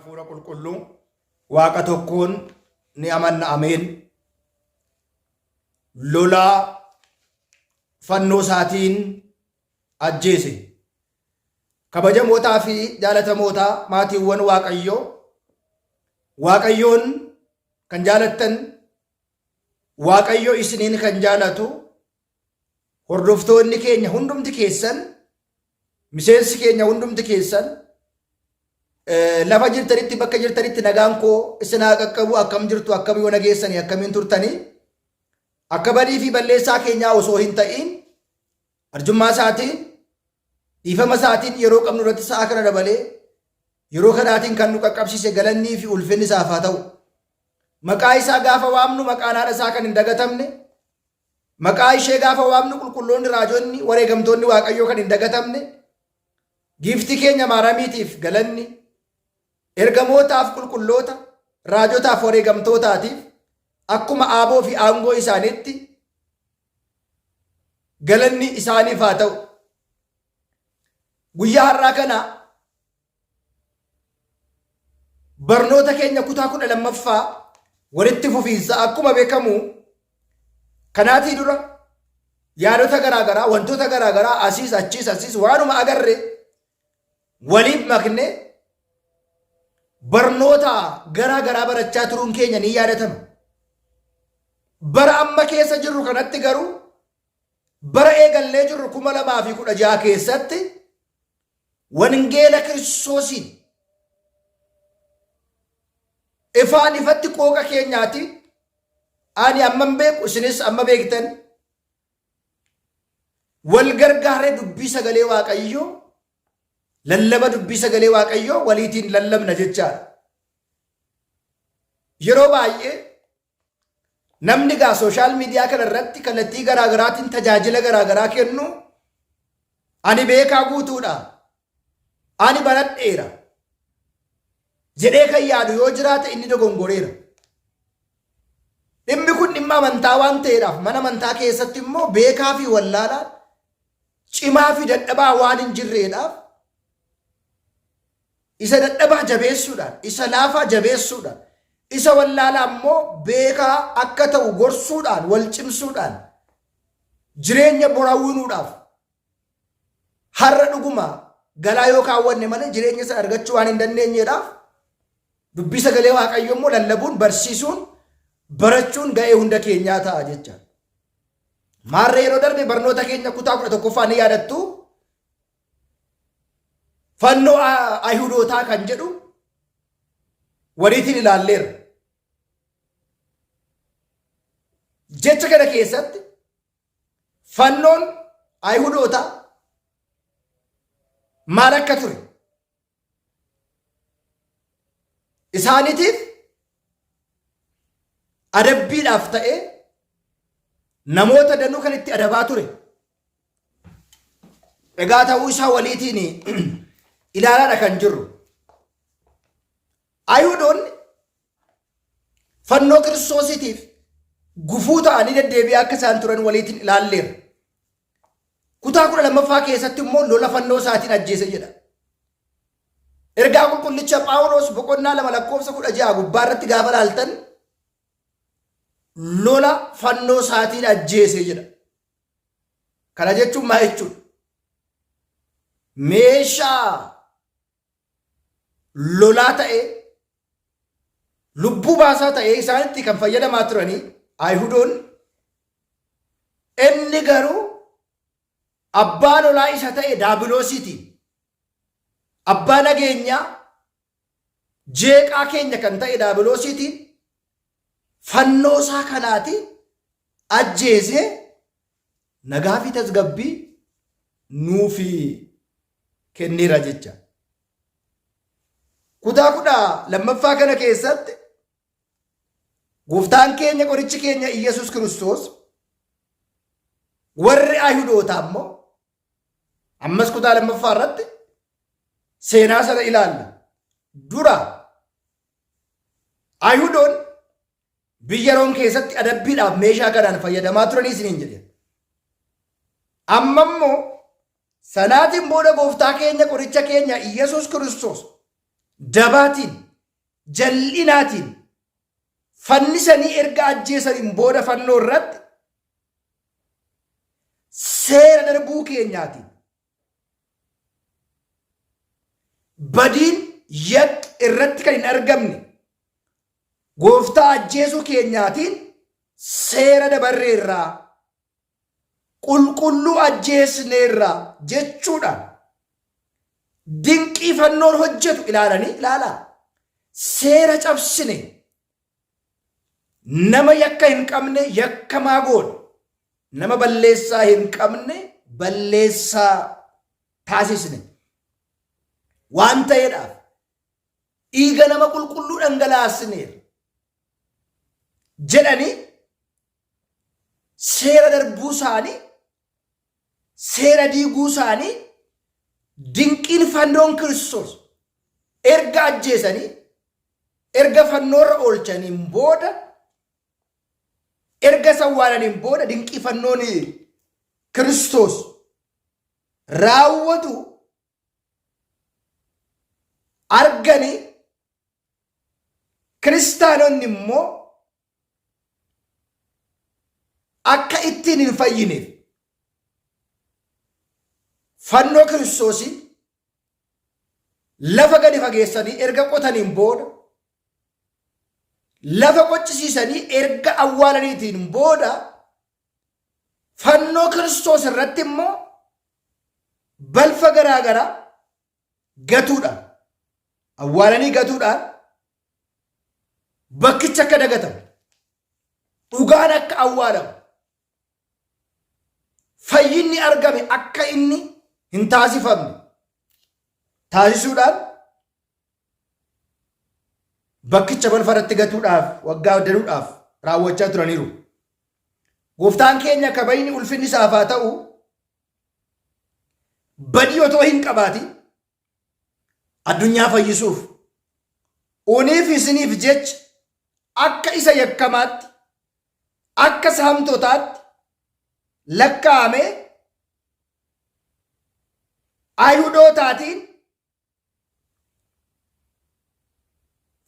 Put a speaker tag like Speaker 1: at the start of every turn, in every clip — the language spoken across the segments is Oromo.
Speaker 1: Hafuura Qulqulluu Waaqa tokkoon ni amanna ameen. Lolaa fannoo isaatiin ajjeese. Kabajamootaa fi jaalatamootaa maatiiwwan Waaqayyoo, Waaqayyoon kan jaalattan, Waaqayyo isiniin kan jaalatu, hordoftoonni keenya hundumti keessan, miseensi keenya hundumti keessan, lafa jirtanitti bakka jirtanitti nagaan koo isin haa qaqqabu. Akkam jirtu? Akkam yoo nageessanii? Akkamiin turtanii? Akka badii fi balleessaa keenyaa osoo hin ta'iin arjummaa isaatiin, dhiifama isaatiin yeroo qabnu irratti sa'a kana dabalee yeroo kanaatiin kan nu qaqqabsiise galannii fi ulfinni isaaf haa ta'u. Maqaa isaa gaafa waamnu maqaan haadha isaa kan hin dagatamne, maqaa ishee gaafa waamnu qulqulloonni, raajonni, wareegamtoonni Waaqayyoo kan hin dagatamne, giiftii keenya Maaramiitiif galanni, ergamootaaf, qulqulloota, raajotaaf, wareegamtootaatiif akkuma aaboo fi aangoo isaaniitti galanni isaaniif haa ta'u. Guyyaa har'aa kana barnoota keenya kutaa 12ffaa walitti fufiinsa akkuma beekamu kanaatii dura yaadota garaagaraa, wantoota garaagaraa asiis achiis asiis waanuma agarre waliif makne barnoota garaa garaa barachaa turuun keenya ni yaadatama. Bara amma keessa jirru kanatti garuu bara eegallee jirru 2016 keessatti wangeela Kiristoosiin ifaan ifatti qooqa keenyaati ani amman beeku isinis amma beektan wal gargaaree dubbii sagalee Waaqayyoo lallaba, dubbii sagalee Waaqayyoo waliitiin lallabna jechaadha. Yeroo baay'ee namni gaa social media kana irratti kallattii garaa garaatiin tajaajila garaa garaa kennu ani beekaa guutuudha, ani baradheera jedhee kan yaadu yoo jiraate inni dogongoreera. Dhimmi kun dhimma amantaa waan ta'eedhaaf mana amantaa keessatti immoo beekaa fi wallaalaan, cimaa fi dadhabaa waan hin jirreedhaaf isa dadhabaa jabeessuudhaan, isa laafaa jabeessuudhaan, isa wallaalaa immoo beekaa akka ta'u gorsuudhaan, wal cimsuudhaan jireenya borawwinuudhaaf har'a dhuguma galaa yoo kaawwanne malee jireenya sana argachuu waan hin dandeenyeedhaaf dubbii sagalee Waaqayyoo immoo lallabuun, barsiisuun, barachuun ga'ee hunda keenyaa ta'a jecha. Maarree yeroo darbe barnoota keenya kutaa 11ffaa ni yaadattu. Fannoo Ayihudootaa kan jedhu waliitiin ilaalleerra. Jecha kana keessatti fannoon Ayihudootaa maal akka ture, isaaniitiif adabbiidhaaf ta'ee namoota danuu kan itti adabaa ture egaa ta'uu isaa waliitiin ilaalaadha kan jirru. Ayihudoonni fannoo Kiristoosiitiif gufuu ta'anii deddeebi'aa akka isaan turan waliitiin ilaalleerra. Kutaa 12ffaa keessatti immoo lola fannoo isaatiin ajjeese jedha. Ergaa qulqullicha Phaawulos boqonnaa 2 lakkoofsa 16 gubbaa irratti gaafa ilaaltan lola fannoo isaatiin ajjeese jedha. Kana jechuun maal jechuudha? Meeshaa lolaa ta'ee, lubbuu baasaa ta'ee isaanitti kan fayyadamaa turanii Ayihudoonni, inni garuu abbaa lolaa isa ta'e daabiloosiitiin, abbaa nageenyaa jeeqaa keenya kan ta'e daabiloosiitiin fannoo isaa kanaatiin ajjeesee nagaa fi tasgabbii nuufi kenneera jecha. Kutaa 12ffaa kana keessatti gooftaan keenya, qorichi keenya Iyyasuus Kiristoos, warri Ayihudootaa immoo ammas kutaa lammaffaa irratti seenaa sana ilaalla. Dura Ayihudoon biyya Room keessatti adabbiidhaaf meeshaa kanaan fayyadamaa turanii isiniin jedhe. Amma immoo sanaatiin booda gooftaa keenya, qoricha keenya Iyyasuus Kiristoos dabaatiin jal'inaatiin fannisanii erga ajjeesaniin booda fannoo irratti seera darbuu keenyaatiin badiin yakki irratti kan hin argamne gooftaa ajjeesuu keenyaatiin seera dabarreerraa qulqulluu ajjeesneerra jechuudhaan dinqii fannoon hojjetu ilaalanii ilaalaa seera cabsine nama yakka hin qabne yakkamaa goone nama balleessaa hin qabne balleessaa taasisne waan ta'eedhaaf dhiiga nama qulqulluu dhangalaasneerra jedhanii seera darbuu isaanii, seera diiguu isaanii dinqiin fannoon Kiristoos erga ajjeesanii erga fannoorra oolchaniin booda erga sawwaalaniin booda dinqii fannoon Kiristoos raawwatu arganii kiristaanonni immoo akka ittiin hin fayyineef fannoo Kiristoosii lafa gadi fageessanii erga qotaniin booda lafa qochisiisanii erga awwaalaniitiin booda fannoo Kiristoos irratti immoo balfa garaa garaa gatuudhaan awwaalanii gatuudhaan bakkichi akka dagatamu dhugaan akka awwaalamu fayyinni argame akka inni hin taasifamne taasisuudhaan bakkicha balfa irratti gatuudhaaf waggaa danuudhaaf raawwachaa turaniiru. Gooftaan keenya kabajni ulfinni isaaf haa ta'u badii otoo hin qabaatin addunyaa fayyisuuf uniif isiniif jecha akka isa yakkamaatti akka saamtotaatti lakkaa'amee Ayihudootaatiin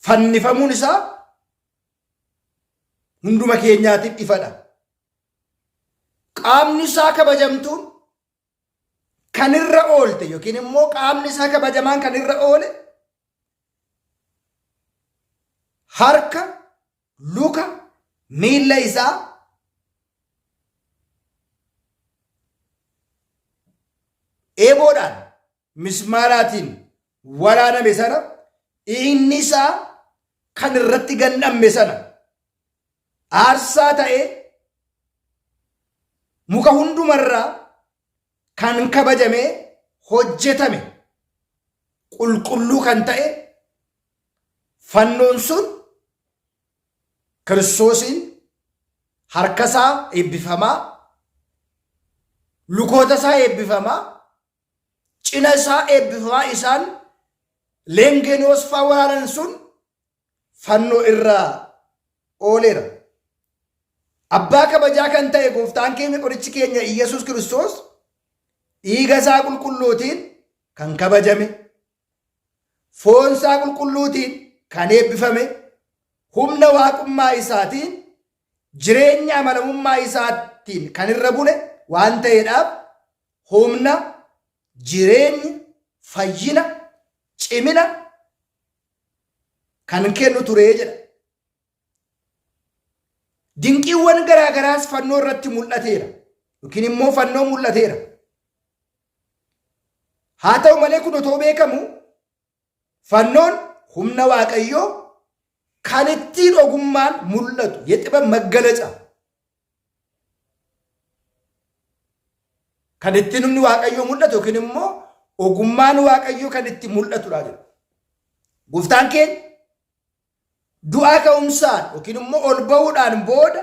Speaker 1: fannifamuun isaa hunduma keenyaatiif ifadha. Qaamni isaa kabajamtuun kan irra oolte yookiin immoo qaamni isaa kabajamaan kan irra oole harka, luka, miilla isaa eeboodhaan mismaaraatiin waraaname sana dhiigni isaa kan irratti gann'amme sana aarsaa ta'ee muka hundumarraa kan kabajamee hojjetame qulqulluu kan ta'e fannoon sun Kiristoosiin harkasaa eebbifamaa lukoota isaa eebbifamaa cina isaa eebbifamaa isaan Leengenoos faa waraanan sun fannoo irra ooleera. Abbaa kabajaa kan ta'e gooftaan keenya qorichi keenya Iyyasuus Kiristoos dhiiga isaa qulqulluutiin kan kabajame, foon isaa qulqulluutiin kan eebbifame, humna waaqummaa isaatiin jireenya amanamummaa isaatiin kan irra bule waan ta'eedhaaf humna, jireenya, fayyina, cimina kan kennu ture jedha. Dinqiiwwan garaa garaas fannoo irratti mul'ateera yookiin immoo fannoo mul'ateera. Haa ta'u malee kun otoo beekamu fannoon humna Waaqayyoo kan ittiin ogummaan mul'atu yexiba maggalaca kan ittiin humni Waaqayyoo mul'atu yookiin immoo ogummaan Waaqayyoo kan itti mul'atudha jedhu. Gooftaan keenya du'aa ka'umsaan yookiin immoo ol ba'uudhaan booda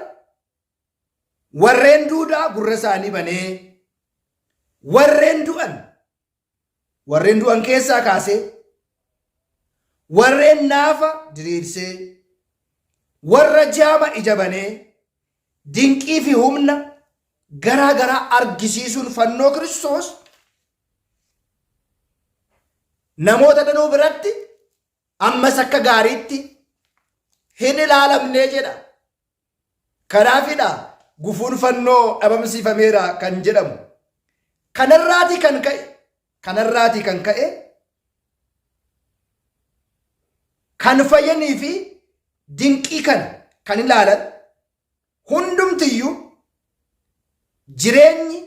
Speaker 1: warreen duudaa gurra isaanii banee warreen du'an warreen du'an keessaa kaasee warreen naafa diriirsee warra jaama ija banee dinqii fi humna garaa garaa argisiisuun fannoo Kiristoos namoota danuu biratti ammas akka gaariitti hin ilaalamne jedha. Kanaafidha gufuun fannoo dhabamsiifameera kan jedhamu. Kanarraatii kan ka'e kanarraatii kan ka'e kan fayyanii fi dinqii kana kan ilaalan hundumtiyyuu jireenyi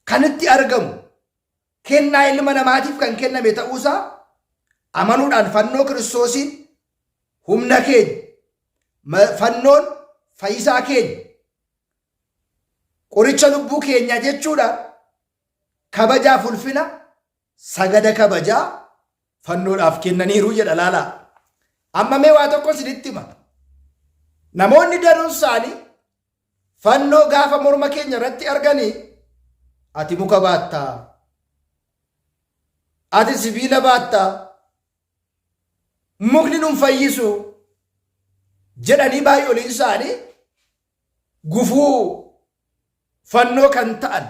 Speaker 1: kan itti argamu kennaa ilma namaatiif kan kenname ta'uusaa amanuudhaan fannoo Kiristoosiin humna keenya fannoon fayyisaa keenya qoricha lubbuu keenyaa jechuudhaan kabajaaf ulfina sagada kabajaa fannoodhaaf kennaniiru jedha laalaa. Amma mee waa tokko isinitti hima. Namoonni danuun isaanii fannoo gaafa morma keenya irratti arganii ati muka baattaa, ati sibiila baattaa, mukni nun fayyisu jedhanii baay'oliin isaanii gufuu fannoo kan ta'an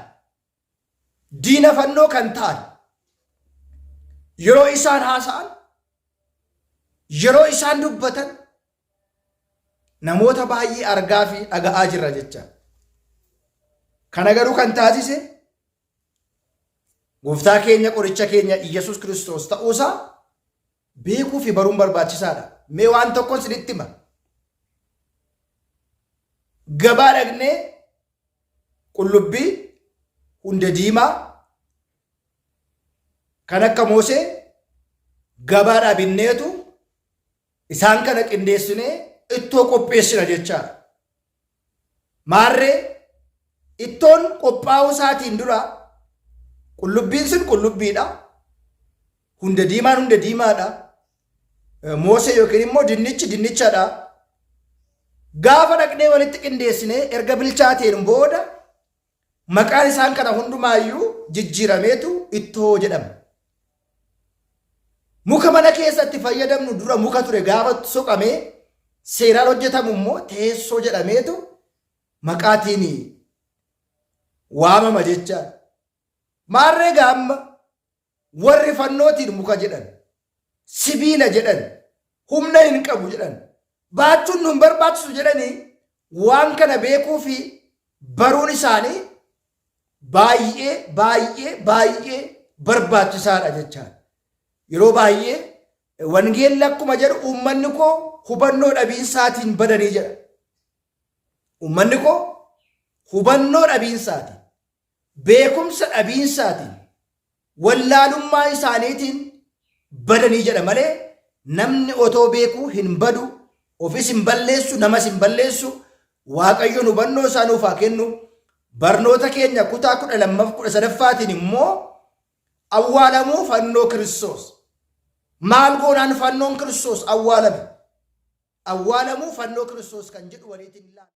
Speaker 1: diina fannoo kan ta'an yeroo isaan haasa'an yeroo isaan dubbatan namoota baay'ee argaa fi dhaga'aa jirra jecha. Kana garuu kan taasise gooftaa keenya qoricha keenya Iyyasuus Kiristoos ta'uusaa beekuu fi baruun barbaachisaadha. Mee waan tokkon isinitti hima. Gabaa dhaqnee qullubbii hunda diimaa kan akka moosee gabaadhaa binneetu isaan kana qindeessinee ittoo qopheessina jechaadha. Maarree ittoon qophaa'uu isaatiin dura qullubbiin sun qullubbiidha. Hunda diimaan hunda diimaadha. Moosee yookiin immoo dinnichi dinnichadha. Gaafa dhaqnee walitti qindeessinee erga bilchaateen booda maqaan isaan kana hundumaayyuu jijjiirameetu ittoo jedhama. Muka mana keessatti fayyadamnu dura muka ture gaafa soqamee seeraan hojjetamu immoo teessoo jedhameetu maqaatiin waamama jechaadha. Maarree gaamma warri fannootiin muka jedhan, sibiila jedhan, humna hin qabu jedhan, baachuun nun barbaachisu jedhanii waan kana beekuu fi baruun isaanii baay'ee baay'ee baay'ee barbaachisaadha jechaadha. Yeroo baay'ee wangeelli akkuma jedhu uummanni koo hubannoo dhabiinsaatiin badanii jedha. Uummanni koo hubannoo dhabiinsaatiin, beekumsa dhabiinsaatiin, wallaalummaa isaaniitiin badanii jedha malee namni otoo beekuu hin badu, ofis hin balleessu, namas hin balleessu. Waaqayyoon hubannoo isaa nuuf haa kennu. Barnoota keenya kutaa 12 13ffaatiin immoo awwaalamuu fannoo Kiristoos. Maal goonaan fannoon Kiristoos awwaalame? Awwaalamuu fannoo Kiristoos kan jedhu waliitiin ilaalla.